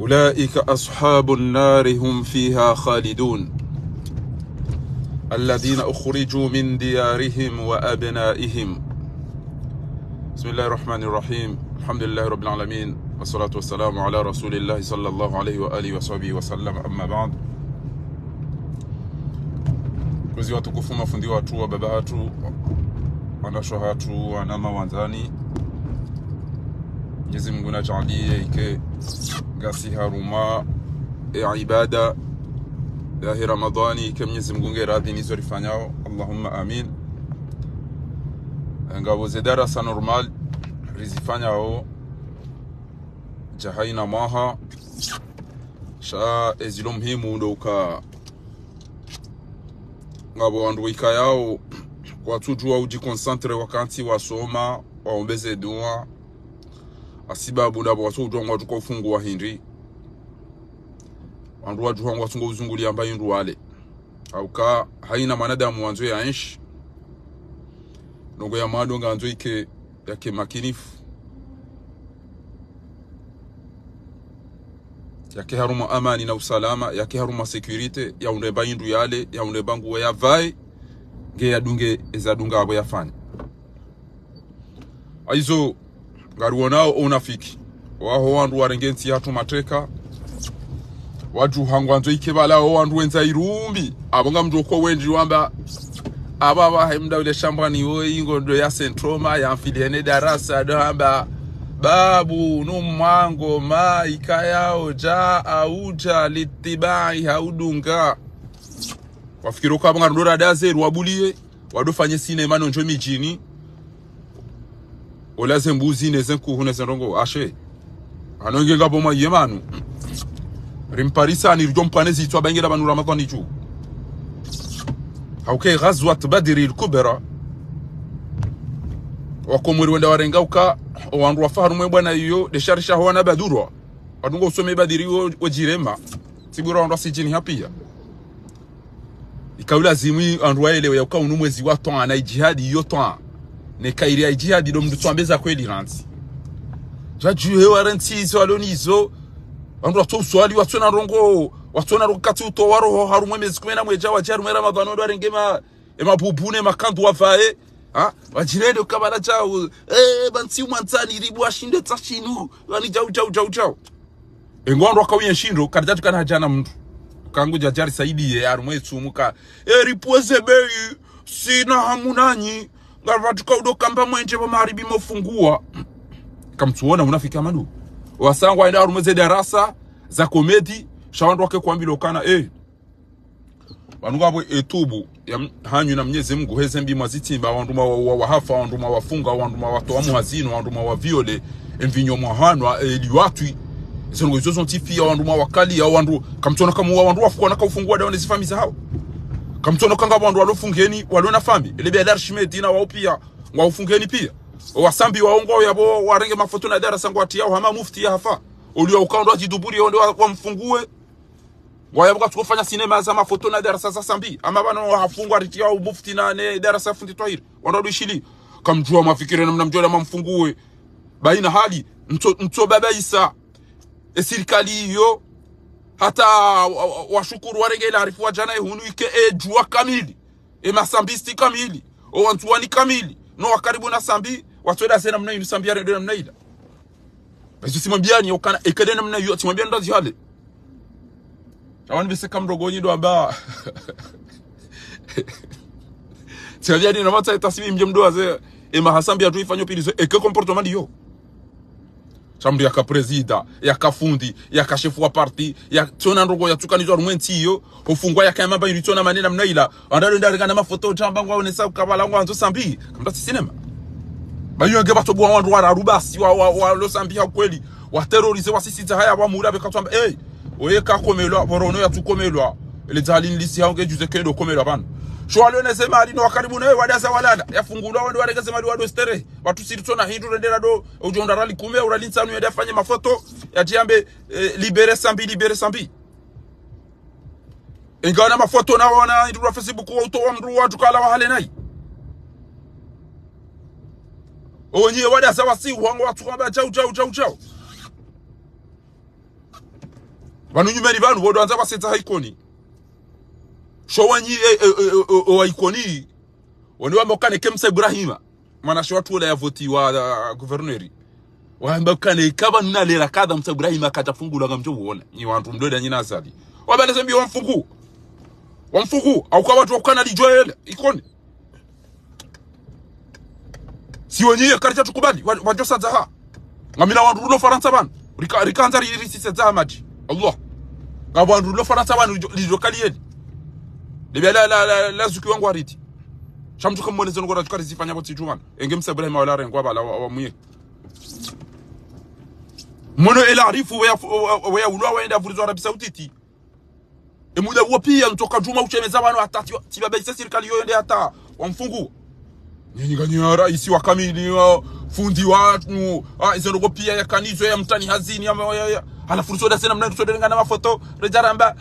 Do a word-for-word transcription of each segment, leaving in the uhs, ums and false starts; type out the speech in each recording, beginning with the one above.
أولئك أصحاب النار هم فيها خالدون. الذين أخرجوا من ديارهم وأبنائهم. بسم الله الرحمن الرحيم. الحمد لله رب العالمين. والصلاة والسلام على رسول الله صلى الله عليه وآله وصحبه وسلم. أما بعد. Kwezi watukufu, mafundi watru, wababa hatru, wanashe hatru, wanama wandzani. Mwenyezi Mungu nadjaanliye ike ngasi harumwa ye ibada yahe Ramadhwani, ike Mwenyezi Mungu nge radhi nizo rifanyao. Allahumma amin. Ngapvo ze darasa normal rizifanyao dja hayina mwaha. Sha ezilo muhimu ndo uka ngapvo wandru wikayao kwatsudjuwa udjiconcentré wakati wasoma, waombe ze dua. Hasibabu ndapvo kwatsudjuwa ngwatsuka ufunguwa hindri. Wandru wadjuha ngwatsungo uzunguliya mba hindru wale. Hauka hayina mwanadamu wandzo yaenshi. Ndrongoo ya mwando ngandzo ike yake makinifu, yake harumwa amani na usalama, yake harumwa sécurité, yaundre mba hindru yale, yaundre mba nguo yapvae, nge yadunge eza dunga apvo yafanye. Hayizo, ngariwonao o unafiki waho wandru warenge ntsi yahatru mateka. Wadjuha ngwandzo ike pvala o wandru wendza irumbi. Apvo ngamdjo ko wendji wamba, apvo apvahe mda ule shambwani wo ingo ndo ya Saint Thomas, yamfili hene darasa, ndo hamba, babu, nu mwango, ma, ikayao, dja, audja, litibai, haudunga. Wafikiri uka apvo ngarudora daze, ruwabuliye, wadofanye sinema nondjo midjini. Ola ze mbuzi, ne ze nkuhu, ne ze ndrongoo, ashe. Ano nge ngapvo mwa ye manu. Rimparisa ni ridjo mpane zitswa bangera pvanu Ramadhwani dju. Hauka Ghazwat Badri al-Kubra. Wakomori wenda warenga uka, o wandru wafa harumwa ye bwana iyo, de sharisha ho wana Badurwa. Wadungo usome Badri wo, wo djirema. Tsibura wandru wasidjini hapviya. Ika ulazimu wandru waelewe ya uka unu mwezi wa twaa na idjihadi iyo twaa. Ne kairi ya idjihadi ndo mndru tsu ambe za kweli randzi. Djadju he warantsi izo walo nizo. Wandru watso uswali, watsona ndrongoo, watsona ndrongoo kati utowa roho harumwa ye mezi kume na mwedja wadje harumwa ye Ramadhwani wandru warenge ma, e mabubu ne makandu wapvae. Ha? Wadjirende uka pvala djau. Eh, pvantsi umwandzani ribu ashinde tsa shinu. Wani djau, djau, djau, djau. Engo wandru wakauye nshindo, karidjadju kana hadja na mndru. Kangu djadjari saidiye, harumwa ye tsumu ka. E, ripoze beyi, sina hamu nanyi. Ngaripvatsuka udo kamba mwendje pvo maharibi mofunguwa. Kamtsuona unafiki amadu. Wasangwa enda harumwa ze darasa, za komedi, sha wandru wake kwambilwa ukana, eh. Pvanu ngapvo etubu ya m-, hanyu na Mwenyezi Mungu, he ze mbi mwazitsimba, wandru mwa wa, wa, wahafa, wandru mwa wafunga, wandru mwa watowa muhazino, wandru mwa waviole, emvinyo mwahanwa, e liwatwi, ze ndrongoo izo zontsi pia, wandru mwa wakaliya, wandru, kamtsono kamuwa wandru wafu kwana kaufunguwa dawo ne zifamiyi zahao. Kamtsono kanga wandru walo fungeni, walo na fambi, ele bia Darshimeti na wao pia, ngwaufungeni pia. Owasambi waongo yapvo, warenge mafoto na darasa ngwatiyao, hama mufti yahafa. Oliwa uka wandru wajiduburi, wandru wa, wamfunguwe. Ngwaya pvo katsukofanya sinema za mafoto na darasa za Sambi. Ama pvanu wahafungwa ritiya umufti na ne darasa fundi Twahiri. Wandru wadwishili. Kamdjuwa mwafikiri namna mdjuwa la mamfunguwe. Bayina hali, ntso, ntso babaisa. E sirikali iyo, hata wa, wa, washukuru warenge ile arifu wa djana ihunu ike edjuwa kamili. E masambisti kamili, o wandzuwani kamili, no wakaribu na Sambi, watsoda ze namna inu Sambi yarende namna ila. Basi tsimwambiyani, ukana, eka de namna iyo, tsimwambiyani ndazi hale. Awani bise kamrogonyi ndo amba. Tsimwambiyani na matsa itasibi mdje mdo waze, e maha Sambi yatru ifanyo pilizo, eke comportement iyo. Sha mndru yaka prezida, yaka fundi, yaka shefu wa parti, ya tsona ndrongoo yatsukanizwa harumwa entsi iyo, hufungwa yaka yamamba yiri tsona manena mna ila, anda lo ndarika na mafoto djamba ngwaonesa ukabala ngwandzo Sambi, kamtsa tsi sinema. Ba iyo nge batsobuwa wandru wararu basi, wa, wa, walo Sambi ha ukweli, waterroriser, wasisidza haya, wamura, beka tsamba, hey, oye kakomelwa, borono yatsukomelwa, ele dzali nilisi hao nge juze kendo komelwa pvanu. Sho walo neze mali no wakaribu naye, wadaza walala, yafungulwa wandru waregeze mali wado sterehi, watru siri tsona hindru rendera do, udjo nda rali kume, urali ntsanu yende afanye mafoto, yatsi yambe, eh, libérez Sambi, libérez Sambi. Ingawa na mafoto naona, indru wa Facebook wa utowa mndru watru kala wahale nayi. Onye wadaza wasi, wango watru kwamba djau, djau, djau, djau. Pvanu nyumeni pvanu, pvo ndo wandza kwasetsa ha Ikoni. Sho wanyi, e, e, e, e, e, wa Ikoni. Woni wamba ukana eka Msa Ibrahima, mwanashe watru wola ya voti wa, uh, gouverneur. Wamba ukana eka pvanu na lera kadha Msa Ibrahima kadja fungulwa ngamdjo uona. Nyi wandru mdroda nyi na Azali. Wamba leze mbi wamfungu. Wamfungu. Hauka watru wakana lidjo yele. Ikoni. Si wenyi ye karidja tukubali. Wa, wadjo sadzaha. Ngamina wandru rilo Farantsa pvanu. Rika, rikandza ri, ri, si sadzaha madji. Allah. Ngapvo wandru rilo Farantsa pvanu, lidjo, lidjo kali yeli. Libya la, la, la, la zuki wangu wariti. Sha mdru kamwone zeno ngora tukari zifanya pvo tsi djumana. Enge Msa Ibrahima wala rengwa pvala wa, wa mwiye. Mwono El Arif weya, weya, weya ulwa wende avurizwa Arabie Saoudite. E muda uwo piya, ntsoka djuma ushemeza pvanu hata tsi, tsi babaisa sirikali yo yende hata wamfungu. Nyinyi nganyi ya raisi wa kamili, wa fundi watru, ah, izo ndrongoo piya yakanizo ya mtani hazini, ya, ya, ya. Halafu rusoda sena mna rusoda ngana mafoto, redja ramba,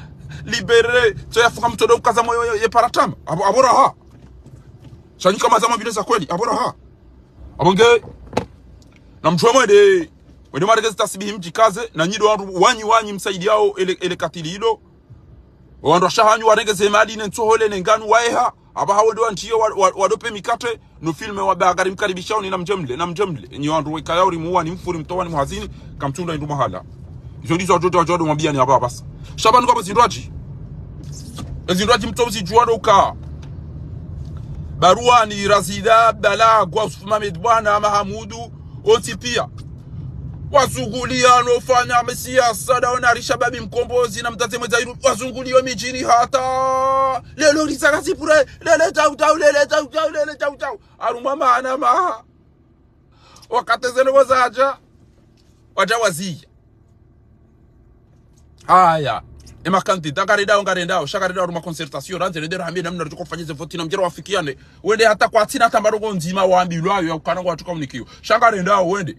libéré, so yafunga mtsodo ukaza moyo ye, ye paratama. Apvo, apvo raha. Sha nyi kama zama vile za kweli, apvo raha. Apvo nge, na mdjuwe mwende, mwende mwaregeze tasbihi mdjikaze, na nyi ndo wandru wanyi wanyi msaidiyao ele, ele katili ilo. Wandru washe hanyu warengeze mali ne ntsohole ne nganu waeha, apvaha wende wantiye wa, wa, wadopve mikatre, no filme wa bagari mkaribishao ni na mdje mle, na mdje mle. Nyi wandru wekayao ri muwa ni mfu ri mtowa ni muhazini, kamtsundra indru mahala. Izo ndizo wadjo, wadjo, wadjo mwambiyani apvaha basi. Sha pvanu ngapvo zindru wadji. Ezindru wadji mtso zidjuwa ndo uka. Baruani, Razida, Abdallah, Gwa, Yusuf Mohamed, Bwana, Mahamudu, wontsi piya. Wazunguliya no fanya mesiasa, ndawo na Risha Babi Mkombozi, na Mdzadze Mwedza Iru, wazunguliya midjini hata. Lelo rizaka zipure, lele tau tau, lele tau tau, lele tau tau. Harumwa maana maha. Wakati zeno zadja, wadja waziya. Haya. Ema kandida, ngarendawo, ngarendawo, sha ngarendawo harumwa concertation, randze, rende rahambe namna ridjo ufanya ze voti na mdjero wafikiane. Wende hata kwatsina tamba ndrongoo ndzima wambilwayo ya ukana ngwatsuka unikiwa. Sha ngarendawo, wende.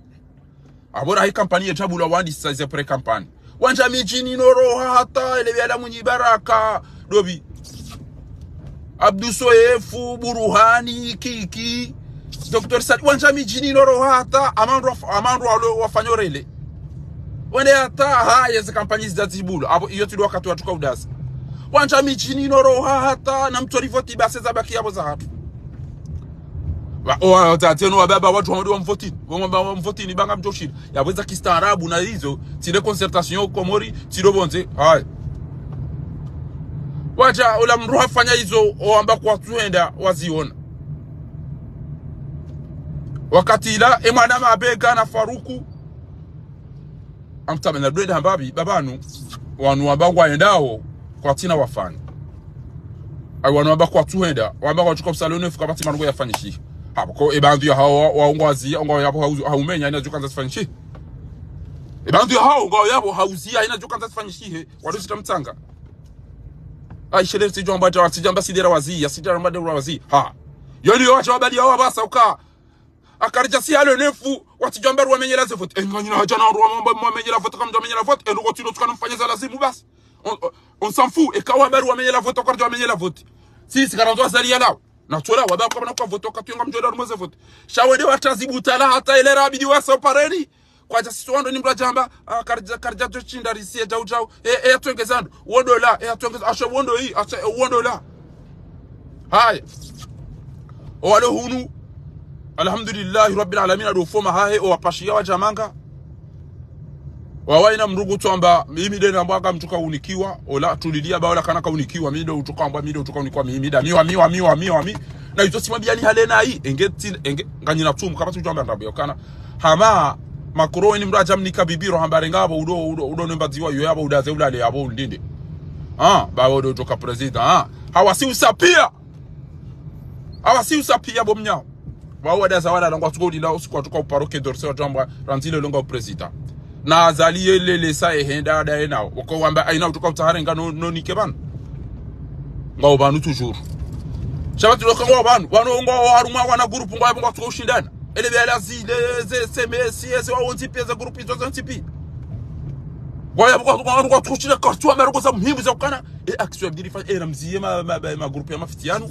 Apvo rahi kampani ye tabula wandisa ze pré-campagne. Wandja midjini no roha hata, ele biala Mwinyi Baraka, ndopvi. Abdou Soefo, Buruhani, Kiki, Docteur Sadi, wandja midjini no roha hata, amandru waf-, amandru walo wafanya relais. Wende hata, ha, yeze kampani zidja zibula. Apvo, iyo tsi ndo wakati watsuka udasa. Wandja midjini no roha hata, na mtso ri voti basi zabaki yapvo za hatru. Wa, wa, wa, tsa, tseno wa baba watru wamwende wamvoti. Wamwamba wamvoti ni banga mdjo shinda. Yapvo za kistaarabu na izo, tsi nde concertation Komori, tsi ndo pvondze. Haya. Wadja, ola mdru hafanya izo, owamba kwatsuhenda, waziona. Wakati ila, e mwana mabega na Faruku, amtame na dwende hamba pvi, baba nu, wanu wamba ngwayendawo, kwatsina wafanya. Ayi wanu wamba kwatsuhenda, wamba kwatsuka msalo nefu kapvatsi marongo yafanyishiha. Hapvo ko, e bandru ya hawo, wa, wa ngwazi, ngwa yapvo hauzi, haumenya, ina djukandza zifanyishihe. E bandru ya hawo, ngwa yapvo hauzi, ina djukandza zifanyishihe, wadusita mtsanga. Ayi, shele tsidjwamba, tsidjwamba sidera wazi, ya sidera mbadera wazi. Ha. Yoni yo, wadja wabali yawo basa uka. Akaridja si halo nefu, watsidjwamba ruwamenyela ze vote. E, nganyina hadja na ruwa mamba mwamenyela vote, kamdjamenyela vote. E, ndrongoo tsino tsukana mfanye za lazimu basi. On, on, on s'en fout. Eka wamba ruwamenyela vote, akaridja wamenyela vote. Si, si karandzo Azali yalawo. Na tsola, wamba kwa na kwa vote, wakati yonga mdjwela rumwe ze vote. Sha wende watazi butala hata elera abidi wasa upareni. Kwadja sisi wando ni mdru adjamba, ah, karidja, karidja djo shinda risiye djau djau. E, e, yatwengeza ndo. Wondo la, e, yatwengeza, asho wondo yi, asho, e, wondo la. Haya. Owalo hunu, alhamdulillahi rabbil alamin, ado foma hahe, owapashiya wadja manga. Wawa ina mdru kutswamba, mimi nde nambwa aka mdru kaunikiwa, ola tulilia ba ola kana kaunikiwa, mi nde utsuka amba, mi nde utsuka unikiwa, mi, mi nda, mi wa, mi wa, mi wa, mi wa, mi. Na izo simwambiyani hale nayi, enge tsi, enge, nganyina tsumu, kapvatsi udjwamba ndambu yokana. Hama, Macron ini mdru adja mnika bibiro, hamba renga apvo udo, udo, udo nemba dziwa yo yapvo udaze ulale yapvo ulinde. Ah, ba wodo utsoka président, ah. Hawasi usapiya. Hawasi usapiya bo mnyawo. Wawo wadaza walala ngwatsuka ulinda usiku watsuka uparo Quai d'Orsay watsuka amba randzi lelo nga uprésident. Na Azali yelele sa ehenda adaye nawo. Wako wamba ayina utsuka utsaha renga no, no nike pvanu. Ngawo pvanu toujours. Sha pvatsi loka ngawo pvanu. Pvanu ngawo harumwa wana groupe ngawo yapvo ngwatsuka ushindana. Ele biala zile, ze, S M S, eze wawo ntsipi, eze groupe izo ze ntsipi. Ngwawo yapvo ngwatsuka, ngwatsuka ushindana kartsu wa marongo za muhimu za ukana. E action ya bidi rifanye, e, ramziye ma, ma, ma, ma groupe ya mafitiyanu.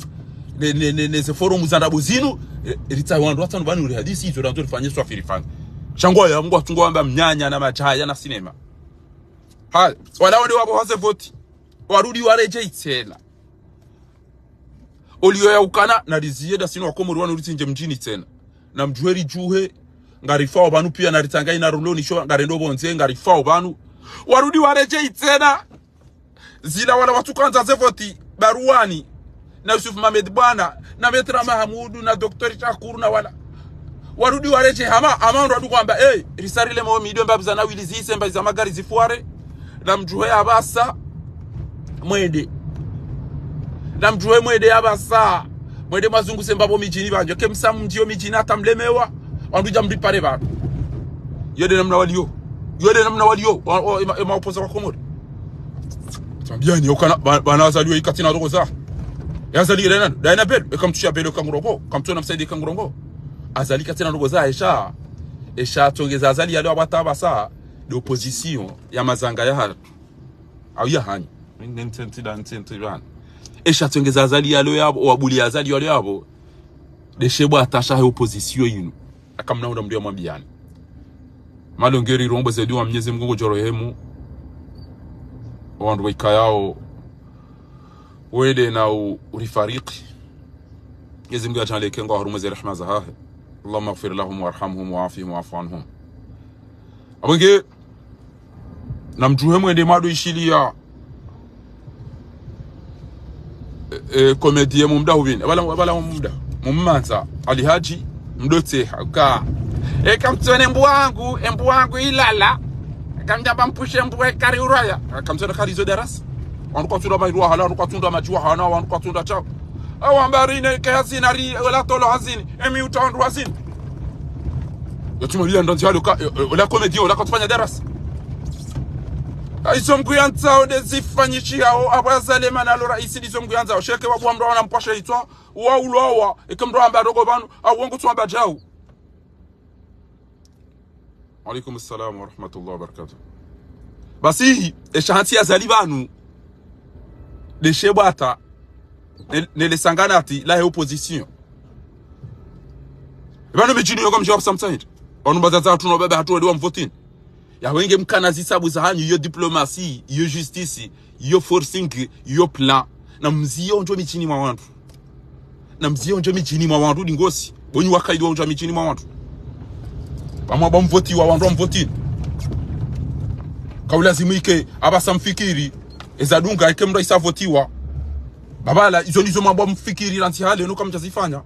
Ne, ne, ne, ne ze forum za ndrabo zinu. E, e, ritsahe wandru watsanu pvanu uri hadisi, izo randzo rifanye swafi rifanye. Sha ngwawo ya, ngwatsungo wamba mnyanya na madjaya na sinema. Haya, wala wende wapvoha ze voti. Warudi waredjei tsena. Oliyo ya ukana, nariziye ndasi no wakomori wanu ritsindje mdjini tsena. Namdjuhe ridjuhe, ngarifao pvanu piya naritsanganye na ruloni sho, ngarendo pvondze, ngarifao pvanu. Warudi waredjei tsena. Zila wala watsuhandza ze voti, Baruani, na Yusuf Mamed Bwana, na Maître Mahamudu, na Docteur Shakuru, na wala. Warudi waredjei hama, hama ndo wadu hwamba, eh, risarile mo midwe mbapvi za na wili zise, mbapvi za magari zifuare, namdjuhe yapvasa, mwende. Namdjuhe mwende yapvasa. Mwende mwazunguse mbapvo midjini pvanu. Eka msa mdjiyo midjini hata mlemewa. Wandru dja mripare pvanu. Yo nde namna waliyo. Yo nde namna waliyo. Wa, wa, ema, ema opposants wa Komori. Tsambiani, ukana, ba, bana Azali yo ikatsina ndrongo za. Ya Azali ile nani? Daina Bello, eka mtsusha Bello eka ngurongoa. Eka mtsuona Msaidie eka ngurongoa. Azali katsina ndrongo za, esha. Esha tsongeza Azali yalo apvasa apvasa. Nde opposition ya mazanga ya hatru. Au ya hanyu. Ntsentsi da, ntsentsi da. Esha tsongeza Azali yalo yapvo, wabuli Azali yalo yapvo. Nde she bwata shahe opposition yinu. Aka mna unda mdru ya mwambiyani. Malongeri rombo zedi wa Mnyezi Mngu ngudjo rehemu. Wandru waikayao. Wende na u, urifariki. Mnyezi Mngu yadjaanlie eka ngwao harumwa ze rehema zahahe. اللهم اغفر لهم وارحمهم وعافهم واعف عنهم. Apvo nge, namdjuhe mwende mwado ishiliya, e, e, comédien mumda hupvini. Apvala, apvala mumda. Mumandza, Ali Hadji, mdo tseha, ka. Eka mtsone mbwa wangu, embwa wangu ilala. Eka mdjamba mpushe mbwa ekari uraya. Eka mtsone kari zo darasa. Wandru kwatsunda mairwa hala, wandru kwatsunda madjuwa hana, wandru kwatsunda shao. Awa mbarine ke hazini, ari, ola tolo hazini. Emi uta wandru hazini. Yo tuma liya ndandzi halo ka, e, e, ola comédien, ola katsufanya darasa. Izo Mngu yandzao nde zifanyishihao, apvo Azali mana lo raisi ndizo Mngu yandzao. Sheke wabuwa mdru wana mpvashe itswa, wa ulowa, eka mdru amba ndrongo pvanu, au wongo tsu amba djau. Wa alaikum salam wa rahmatullahi wa barakatuh. Basi, esha hantsi ya Azali pvanu, nde she bwata, ne, ne le sanganati, lahe opposition. Pvanu midjini yo kamdja wapvasa mtsahidi. Wanu mbazadze hatru no baba hatru wali wa mvotini. Ya wenge mkana zisabu za hanyu, yo diplomatie, yo justice, yo forcing, yo plan. Namziye ondjo midjini mwa wandru. Namziye ondjo midjini mwa wandru ndingosi. Bo nyi wakaidi wa ondjo midjini mwa wandru. Pvamwa ba mvotiwa wandru wa mvotini. Kaulazimu ike, apvasa mfikiri. Eza dunga ike mdru isa votiwa. Ba pvala, izo ndizo mwambwa mfikiri rantsi hale, no kamdja zifanya.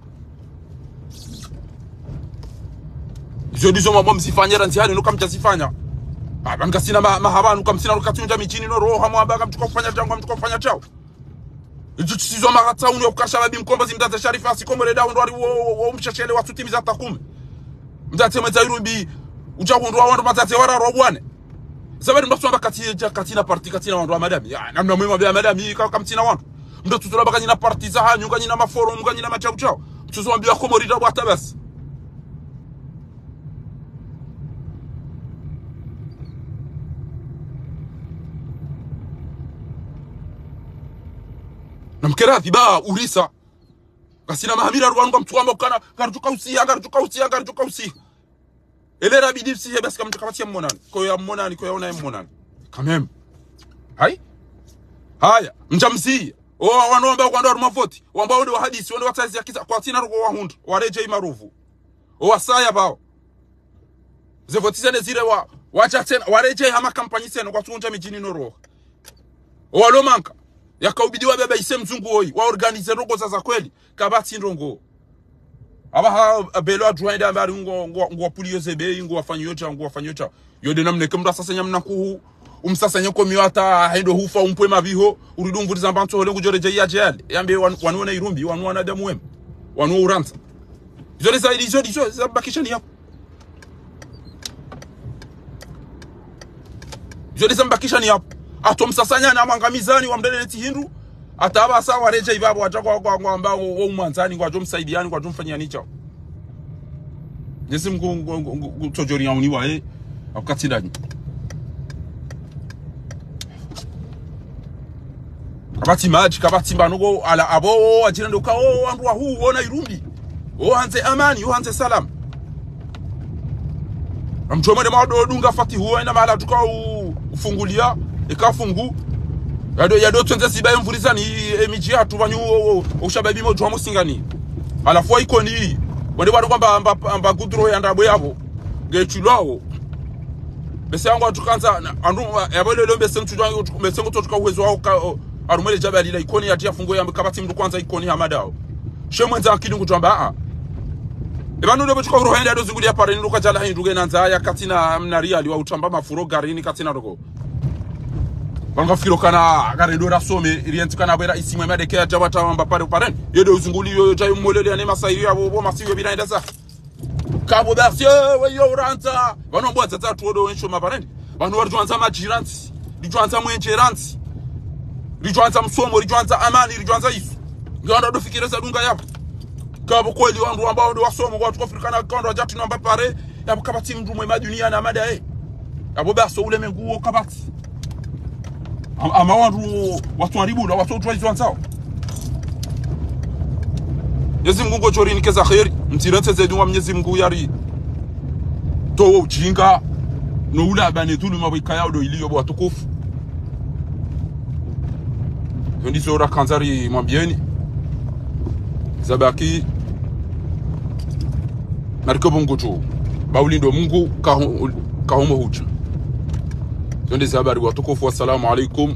Izo ndizo mwambwa mzifanye rantsi hale, no kamdja zifanya. Apva ngasina ma, mahapvanu, kamsina wakati undja midjini no roha mwamba, kamtsuka ufanya djangu, kamtsuka ufanya djau. Izo tsi zo mahatsa unu ya ukasha babi mkombozi mdzadze Sharifa, asi Komori nda undru wari wo, wo, wo msheshele wa sutimiza takumi. Mdzadze mwedza Irumbi, udja hundru wa wandru madzadze wararu wa bwane. Zabari mdru tsuamba kati, katsina parti, katsina wandru wa madami. Ya, namna mwema bia madami, ka, kamtsina wandru. Mdru tsutsula ba kanyina parti za hanyu, kanyina maforum, kanyina machau chau. Mtsuzwa mbia Komori nda bwata basi. Namkeradhi ba, urisa. Kasina mahamira ruwanu kamtsuamba ukana, ngarudjuka usiha, ngarudjuka usiha, ngarudjuka usiha. Ele rabidi msihe basi kamtsuka pvatsi ya mmonani. Koyo ya mmonani, koyo ya ona ya mmonani. Quand même. Hayi? Haya, mdja msihe. O, wanu wamba kwandza waruma voti. Wamba wende wahadisi, wende watsazi ya kisa, kwatsina ruko wahundru. Waredjei maruvu. O, wasaya pvao. Ze voti zene zire wa, wadja tsena, waredjei hama kampanyi tsena, kwatsundja midjini no roha. O, walo manka. Yakaubidi wabebe ise mzungu woyi, wa organiser ndrongo za za kweli, kapvatsi ndrongo. Apvaha, Bello adjuwa enda mbali ngo, ngo, ngo wapuliyo ze beyi, ngo wafanyiyo dja, ngo wafanyiyo dja. Yo nde namna ike mdru asasanya mna nkuhu, umsasanya komiyo hata hendo hufa umpve mapviho, uridi umvuriza mba ntsohole ngudjo redjei yadje yale. Yambe wan-, wanu wana Irumbi, wanu wanadamu wema. Wanu Uransa. Izo nde za, izo, izo, za mbakisha ni yapvo. Izo nde za mbakisha ni yapvo. Atso msasanya na mwangamizani wa mdele neti hindru. Hata apvasa waredjei pvapvo, wadja kwa, kwa, kwa amba wo, wo umwandzani, ngwadjo msaidiani, ngwadjo mfanyani chao. Nesi mngu, ngu, ngu, ngu, ngu, tsodjori ya uniwa, eh. Akukatsi ndani. Kapvatsi madji, kapvatsi mbano ko, ala, apvo, o, wadjira ndoka, o, wandru wa hu, o, na Irumbi. O, handze amani, o, handze salama. Amdjo mwende mwadodunga fatihu, o, ina mahala tuka u-, ufungulia. Eka fungu. Yado, yado tswendze siba ye mvurizani, e midji yatru pvanu o, o, o ushababi modjo wa mosingani. Halafu wa Ikoni. Wande wari kwamba amba, amba gudro ya ndrabo yapvo. Nge tshulwawo. Bese yangu atukandza, na, andu, yapvo lelo bese mtsudjwa, bese ngo tsotuka uwezo wawo ka, o, harumwa le djabali la Ikoni yatsi ya fungu ya kapvatsi mndru kwandza Ikoni hama dawo. She mwendza akili ngutwamba, a. Epvanu ndo pvo tsuka urohenda yado zunguliya pareni ndo kadjala hindru nge nandza ya katsina mna riyali wa utramba mafuro garini katsina roko. Pvanu ngafikiri ukana, karendo rasome, iriyentu kana bwera isimwe madeke ya djawata wamba pare pareni. Yede uzunguli yo, yo, djayo mwolele ya ne masairi ya bo, bo masiyo bila endasa. Kabo basi, eh, we yo urandza. Pvanu mbwa dzadza tuodo wensho mapareni. Pvanu waridjwandza madjirantsi. Ridjwandza mwenjerantsi. Ridjwandza msomo, ridjwandza amani, ridjwandza isu. Nge wandru wadofikire za dunga yapvo. Kabo kweli wandru wamba wandru wasomo, wandru kofirikana kandru wadjatsi namba pare. Yapvo kapvatsi mndru mwe madunia na madaye. Yapvo basi ulemengu wo kapvatsi. Am-, ama wandru watsu waribula, watsu utwa izo wandzao. Mnyezi Mungu ngodjo rinikeza kheri, mtsirantse ze dua Mnyezi Mungu yari. Towo ujinga, no ula abane dhuluma bwikaya udo iliyo bo watukufu. Yo ndizo rakandza rimwambiyeni. Zabaki. Marike bo Mungu tu. Ba ulindo Mungu kaho-, kahomo hudja. Zo nde ze habari watukufu. Wassalamu alaikum